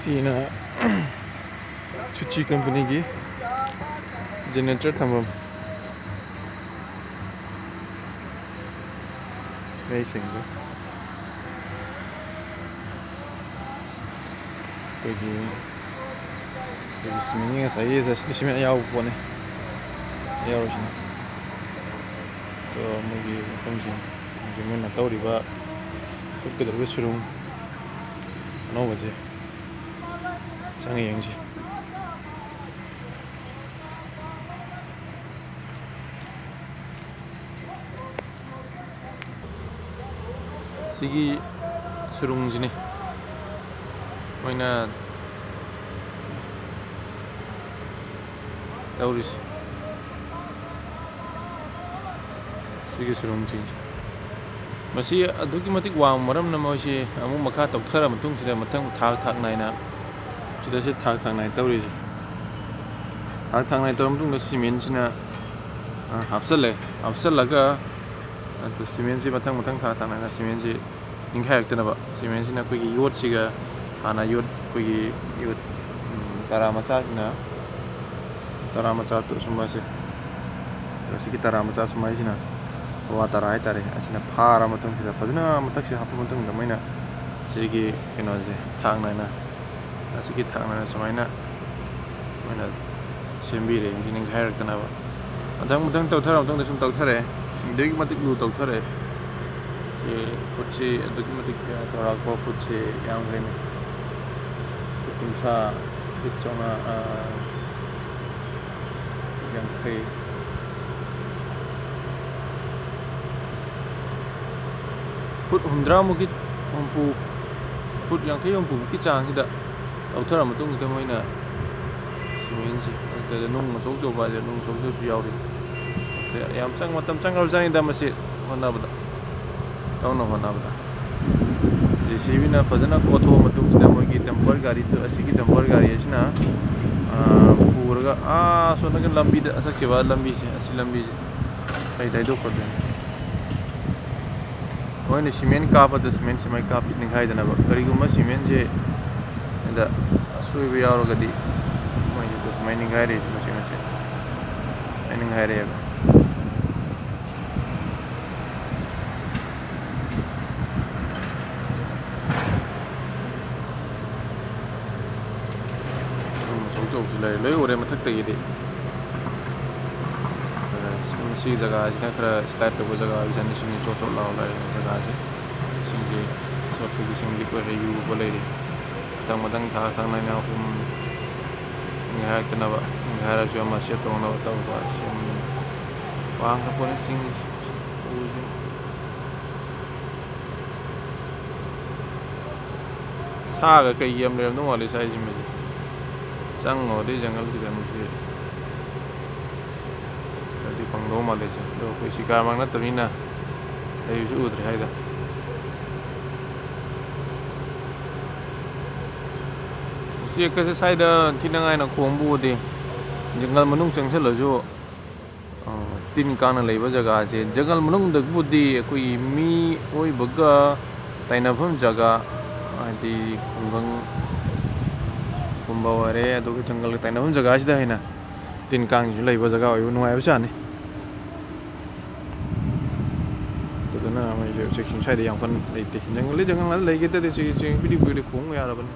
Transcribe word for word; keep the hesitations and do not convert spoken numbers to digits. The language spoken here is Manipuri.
ꯁꯤꯅ ꯁꯨꯆꯤ ꯀꯝꯄꯅꯤꯒꯤ ꯖꯦꯅꯦꯔꯦꯇꯔ ꯊꯝꯐꯝ꯫ ꯃꯩꯁꯤꯡꯗꯨ ꯑꯩꯈꯣꯏꯒꯤ, ꯑꯩꯈꯣꯏꯒꯤ ꯁꯤꯃꯦꯟꯒꯤ ꯉꯁꯥꯏꯒꯤ ꯁꯤꯗꯤ ꯁꯤꯃꯦꯟ ꯑꯌꯥꯎꯕ ꯄꯣꯠꯅꯤ, ꯑꯌꯥꯎꯕꯁꯤꯅ꯫ ꯑꯗꯣ ꯃꯣꯏꯒꯤ ꯃꯐꯝꯁꯤꯡ, ꯍꯧꯖꯤꯛ ꯃꯣꯏꯅ ꯇꯧꯔꯤꯕ ꯍꯨꯠꯀꯗꯧꯔꯤꯕ ꯁꯨꯔꯨꯡ ꯑꯅꯧꯕꯁꯦ ꯆꯪꯉ ꯌꯦꯡꯁꯤ꯫ ꯁꯤꯒꯤ ꯁꯨꯔꯨꯡꯁꯤꯅꯤ ꯃꯣꯏꯅ ꯇꯧꯔꯤꯁꯦ꯫ ꯁꯤꯒꯤ ꯁꯨꯔꯨꯡꯁꯤꯡꯁꯦ ꯃꯁꯤ ꯑꯗꯨꯛꯀꯤ ꯃꯇꯤꯛ ꯋꯥꯡꯕ ꯃꯔꯝꯅ ꯃꯣꯏꯁꯤ ꯑꯃꯨꯛ ꯃꯈꯥ ꯇꯧꯊꯔ ꯃꯇꯨꯡꯁꯤꯗ ꯃꯊꯪ ꯊꯥꯛ ꯊꯥꯛ ꯅꯥꯏꯅ, ꯁꯤꯗ ꯁꯤ ꯊꯥꯛ ꯊꯥꯛ ꯅꯥꯏꯅ ꯇꯧꯔꯤꯁꯦ꯫ ꯊꯥꯛ ꯊꯥꯛ ꯅꯥꯏꯅ ꯇꯧꯔ ꯃꯇꯨꯡꯗ ꯁꯤꯃꯦꯟꯁꯤꯅ, ꯑ, ꯍꯥꯞꯆꯜꯂꯦ꯫ ꯍꯥꯞꯆꯜꯂꯒ ꯑꯗꯨ ꯁꯤꯃꯦꯟꯁꯤ ꯃꯊꯪ ꯃꯊꯪ ꯊꯥ ꯊꯥ ꯅꯥꯏꯅ ꯁꯤꯃꯦꯟꯁꯤ ꯅꯤꯡꯈꯥꯏꯔꯛꯇꯅꯕ, ꯁꯤꯃꯦꯟꯁꯤꯅ ꯑꯩꯈꯣꯏꯒꯤ ꯌꯣꯠꯁꯤꯒ ꯍꯥꯟꯅ ꯌꯣꯠ, ꯑꯩꯈꯣꯏꯒꯤ ꯌꯣꯠ, ꯎꯝ, ꯇꯔꯥ ꯃꯆꯥꯁꯤꯅ, ꯇꯔꯥ ꯃꯆꯥ ꯇꯨ-, ꯁꯨꯝꯕꯁꯦ, ꯑꯁꯤꯒꯤ ꯇꯔꯥ ꯃꯆꯥ ꯁꯨꯃꯥꯏꯁꯤꯅ, ꯄꯋꯥ ꯇꯔꯥ ꯍꯥꯏꯇꯥꯔꯦ, ꯑꯁꯤꯅ ꯐꯥꯔ ꯃꯇꯨꯡꯁꯤꯗ ꯐꯖꯅ ꯃꯊꯛꯁꯤ ꯍꯥꯞꯄ ꯃꯇꯨꯡꯗ ꯃꯣꯏꯅ ꯁꯤꯒꯤ ꯀꯩꯅꯣꯁꯦ ꯊꯥꯛ ꯅꯥꯏꯅ ꯑꯁꯤꯒꯤ ꯊꯥꯛꯅꯅ ꯁꯨꯃꯥꯏꯅ ꯃꯣꯏꯅ ꯁꯦꯝꯕꯤꯔꯦ, ꯍꯧꯖꯤꯛ ꯅꯤꯡꯈꯥꯏꯔꯛꯇꯅꯕ꯫ ꯃꯊꯪ ꯃꯊꯪ ꯇꯧꯊꯔ ꯃꯇꯨꯡꯗ ꯁꯨꯝ ꯇꯧꯊꯔꯛꯑꯦ꯫ ꯑꯗꯨꯛꯀꯤ ꯃꯇꯤꯛ ꯂꯨ ꯇꯧꯊꯔꯛꯑꯦ꯫ ꯁꯤ ꯐꯨꯠꯁꯤ ꯑꯗꯨꯛꯀꯤ ꯃꯇꯤꯛ ꯆꯥꯎꯔꯥꯛꯄ ꯐꯨꯠꯁꯤ ꯌꯥꯝꯈ꯭ꯔꯦꯅꯦ꯫ ꯐꯨꯠ ꯀꯨꯟꯊ꯭ꯔꯥ, ꯐꯤꯠ ꯆꯥꯝꯃꯉꯥ, ꯑꯥ, ꯌꯥꯡꯈꯩ꯫ ꯐꯨꯠ ꯍꯨꯝꯗ꯭ꯔꯥꯃꯨꯛꯀꯤ, ꯍꯨꯝꯐꯨ, ꯐꯨꯠ ꯌꯥꯡꯈꯩ ꯍꯨꯝꯐꯨꯃꯨꯛꯀꯤ ꯆꯥꯡꯁꯤꯗ ꯂꯧꯊꯔ ꯃꯇꯨꯡꯁꯤꯗ ꯃꯣꯏꯅ ꯁꯤꯃꯦꯟꯁꯦ, ꯑꯗꯨꯗ ꯅꯨꯡ ꯑꯆꯧ ꯑꯆꯧꯕ ꯍꯥꯏꯁꯦ, ꯅꯨꯡ ꯑꯆꯧ ꯑꯆꯧꯕꯁꯨ ꯌꯥꯎꯔꯤ꯫ ꯌꯥꯝ ꯆꯪ-, ꯃꯇꯝ ꯆꯪꯈ꯭ꯔꯕꯖꯥꯠꯅꯤꯗ ꯃꯁꯤ ꯍꯣꯠꯅꯕꯗ, ꯇꯧꯅ ꯍꯣꯠꯅꯕꯗ꯫ ꯖꯦ ꯁꯤ ꯕꯤꯅ ꯐꯖꯅ ꯀꯣꯠꯊꯣꯛꯑ ꯃꯇꯨꯡꯁꯤꯗ ꯃꯣꯏꯒꯤ ꯗꯝꯄꯔ ꯒꯥꯔꯤꯗꯨ, ꯑꯁꯤꯒꯤ ꯗꯝꯄꯔ ꯒꯥꯔꯤ ꯑꯁꯤꯅ, ꯑꯥ, ꯄꯨꯔꯒ ꯑꯥ ꯁꯣꯝꯗꯒꯤ ꯂꯝꯕꯤꯗ ꯆꯠꯈꯤꯕ ꯂꯝꯕꯤꯁꯦ, ꯑꯁꯤ ꯂꯝꯕꯤꯁꯦ ꯑꯩ ꯂꯩꯗꯣꯛꯈ꯭ꯔꯗꯣꯏꯅꯤ꯫ ꯃꯣꯏꯅ ꯁꯤꯃꯦꯟ ꯀꯥꯞꯄꯗ ꯁꯤꯃꯦꯟ ꯁꯨꯃꯥꯏꯅ ꯀꯥꯞꯄꯤ ꯅꯤꯡꯈꯥꯏꯗꯅꯕ꯫ ꯀꯔꯤꯒꯨꯝꯕ ꯁꯤꯃꯦꯟꯁꯦ ꯑꯁꯣꯏꯕ ꯌꯥꯎꯔꯒꯗꯤ ꯃꯣꯏꯁꯦ ꯁꯨꯃꯥꯏꯅ ꯅꯤꯡꯈꯥꯏꯔꯛꯏꯁꯦ, ꯃꯆꯦꯠ ꯃꯆꯦꯠ ꯁꯨꯃꯥꯏꯅ ꯅꯤꯡꯈꯥꯏꯔꯛꯑꯦꯕ꯫ ꯎꯔꯨꯝ ꯑꯆꯧ ꯑꯆꯧꯕꯁꯨ ꯂꯩꯔꯦ, ꯂꯣꯏ ꯎꯔꯦ ꯃꯊꯛꯇꯒꯤꯗꯤ꯫ ꯑꯗꯨꯒ ꯁꯨꯝ ꯁꯤ ꯖꯒꯥꯁꯤꯅ ꯈꯔ slide ꯇꯧꯕ ꯖꯒꯥ ꯑꯣꯏꯕꯖꯥꯠꯅꯤ꯫ ꯏꯁꯤꯡꯁꯦ ꯆꯣꯠ ꯆꯣꯠ ꯂꯥꯎ ꯂꯩꯔꯦ ꯖꯒꯥꯁꯦ꯫ ꯏꯁꯤꯡꯁꯦ ꯆꯣꯠꯄꯒꯤ ꯏꯁꯤꯡ ꯂꯤꯛ ꯑꯣꯏꯔꯦ, ꯌꯨꯕ ꯂꯩꯔꯦ꯫ ꯃꯊꯪ ꯃꯊꯪ ꯊꯥ ꯊꯪꯅ ꯑꯩꯅ ꯑꯍꯨꯝ ꯅꯤꯡꯈꯥꯏꯔꯛꯇꯅꯕ, ꯅꯤꯡꯈꯥꯏꯔꯁꯨ ꯑꯃ ꯁꯦꯞ ꯇꯧꯅꯕ ꯇꯧꯕ ꯁꯦꯝꯕꯅꯤ꯫ ꯋꯥꯡꯈ꯭ꯔ ꯄꯣꯠꯅꯤ ꯆꯤꯡꯁꯤ꯫ ꯎꯁꯤ꯫ ꯁꯥꯒ ꯀꯩꯒꯤ ꯌꯥꯝ ꯂꯩꯔꯝꯗꯧ ꯃꯥꯜꯂꯤ ꯁ꯭ꯋꯥꯏꯁꯤꯃꯗꯤ꯫ ꯆꯪꯉꯨꯔꯗꯤ ꯖꯪꯒꯜꯁꯤꯗ ꯑꯃꯨꯛꯁꯤ ꯈꯔꯗꯤ ꯐꯪꯗꯧ ꯃꯥꯜꯂꯦ ꯁꯦ꯫ ꯑꯗꯣ ꯑꯩꯈꯣꯏ ꯁꯤꯀꯥꯔꯃꯛ ꯅꯠꯇꯕꯅꯤꯅ ꯂꯩꯕꯁꯨ ꯎꯗ꯭ꯔꯦ ꯍꯥꯏꯗ꯫ ꯎꯆꯦꯛꯀꯁꯦ ꯁ꯭ꯋꯥꯏꯗ ꯊꯤꯅꯉꯥꯏꯅ ꯈꯣꯡꯕ ꯎꯗꯦ꯫ ꯖꯪꯒꯜ ꯃꯅꯨꯡ ꯆꯪꯁꯤꯜꯂꯁꯨ, ꯑ, ꯇꯤꯟ ꯀꯥꯡꯅ ꯂꯩꯕ ꯖꯒꯥꯁꯦ, ꯖꯪꯒꯜ ꯃꯅꯨꯡꯗꯕꯨꯗꯤ ꯑꯩꯈꯣꯏꯒꯤ ꯃꯤꯑꯣꯏꯕꯒ ꯇꯥꯏꯅꯐꯝ ꯖꯒꯥ, ꯍꯥꯏꯗꯤ ꯈꯨꯡꯒꯪꯒꯨꯝꯕ ꯑꯣꯏꯔꯦ, ꯑꯗꯨꯒ ꯖꯪꯒꯜꯒ ꯇꯥꯏꯅꯐꯝ ꯖꯒꯥꯁꯤꯗ ꯍꯦꯟꯅ ꯇꯤꯟ ꯀꯥꯡꯁꯤꯁꯨ ꯂꯩꯕ ꯖꯒꯥ ꯑꯣꯏꯕ ꯅꯨꯡꯉꯥꯏꯕ ꯖꯥꯠꯅꯤ꯫ ꯑꯗꯨꯗꯨꯅ ꯃꯣꯏꯁꯦ ꯎꯆꯦꯛꯁꯤꯡ ꯁ꯭ꯋꯥꯏꯗ ꯌꯥꯝ ꯀꯟꯅ ꯂꯩꯇꯦ꯫ ꯖꯪꯒꯜꯗꯤ ꯖꯪꯒꯜ ꯉꯥꯛꯇ ꯂꯩꯒꯦ ꯇꯗꯤ ꯎꯆꯦꯛ, ꯎꯆꯦꯛ ꯄꯤꯗꯤ ꯄꯤꯗꯤ ꯈꯣꯡꯕ ꯌꯥꯔꯕꯅꯤ꯫